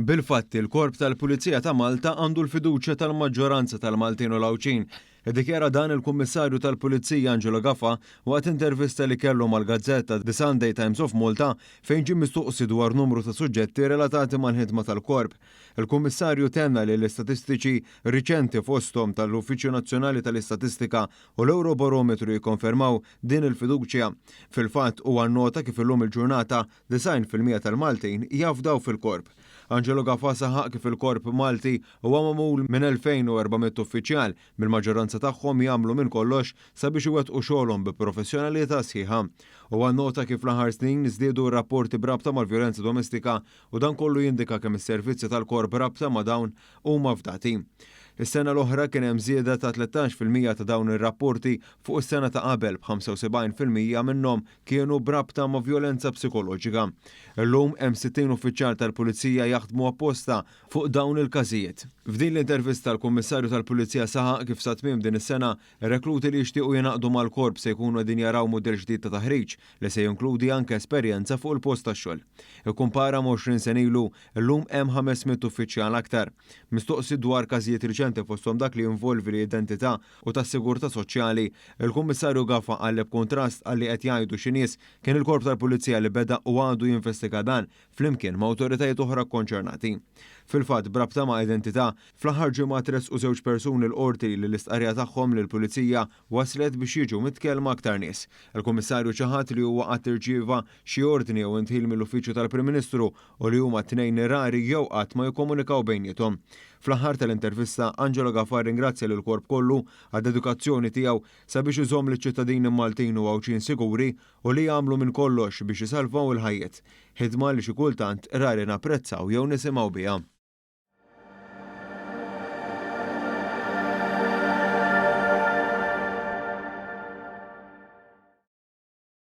Bil-fatti, il-Korp tal-Pulizija ta' Malta għandu l-fiduċja tal-maġġoranza tal-Maltin u l-Għawdxin. Iddikjara dan il-Kummissarju tal-Pulizija Angelo Gafà waqt intervista li kellu mal-gazzetta The Sunday Times of Malta fejn ġie mistoqsi dwar numru ta' suġġetti relatati mal-ħidma tal-Korp. Il-Kummissarju tenna li l-istatistiċi riċenti fosthom tal-Uffiċċju Nazzjonali tal-Istatistika u l-Ewrobarometru jikkonfermaw din il-fiduċja. Fil-fatt, huwa nnota kif illum il-ġurnata 90% tal-Maltin jafdaw fil-Korp. Angelo Gafà saħaq kif il-Korp Malti huwa magħmul minn 2,400 uffiċjal, bil-maġġoranza tagħhom jagħmlu minn kollox sabiex iwettqu xogħolhom bi professjonalità sħiħa. Huwa nnota kif fl-aħħar snin żdiedu r-rapporti b'rabta mal-vjolenza domestika u dan kollu jindika kemm is-servizzi tal-Korp b'rabta ma' dawn huma fdati. Is-sena l-oħra kien hemm żieda ta' 13% ta' dawn ir-rapporti fuq is-sena ta' qabel, b'75% minnhom kienu b'rabta ma' vjolenza psikoloġika. Illum hemm 60 uffiċjal tal-Pulizija jaħdmu apposta fuq dawn il-każijiet. F'din l-intervista l-Kummissarju tal-Pulizija saħaq kif sa tmiem din is-sena, ir-rekluti li jixtiequ jingħaqdu mal-Korp se jkunu qegħdin jaraw mudell ġdid ta' taħriġ li se jinkludi anke esperjenza fuq il-post tax-xogħol. Ikkumpara ma' 20 sena ilu, illum hemm 500 uffiċjal aktar. Mistoqsi dwar każijiet riċenti fosthom dak li jinvolvi l-identità u tas-sigurtà soċjali, il-Kummissarju Gafa qal li b'kuntrast għal li qed jgħidu xi nies, kien il-Korp tal-Pulizija li beda u għadu jinvestiga dan flimkien ma' awtoritajiet oħra kkonċernati. Fil-fatt, b'rabta ma' identità, fl-aħħar ġimgħa tressqu żewġ persuni l-Qorti li l-istqarrija tagħhom lill-Pulizija wasslet biex jiġu mitkellma aktar nies. Il-Kummissarju ċaħad li huwa qatt irċieva xi ordni jew indħil mill-Uffiċċju tal-Prim Ministru u li huma t-tnejn rari jew qatt ma jikkomunikaw bejniethom. Fl-aħħar tal-intervista, Angelo Gafà rringrazzja lill-Korp kollu għad-dedikazzjoni tiegħu sabiex iżomm liċ-ċittadini Maltin u Għawdxin siguri u li jagħmlu minn kollox biex isalvaw il-ħajjiet. Ħidma li xi kultant rari napprezzaw jew nisimgħu biha.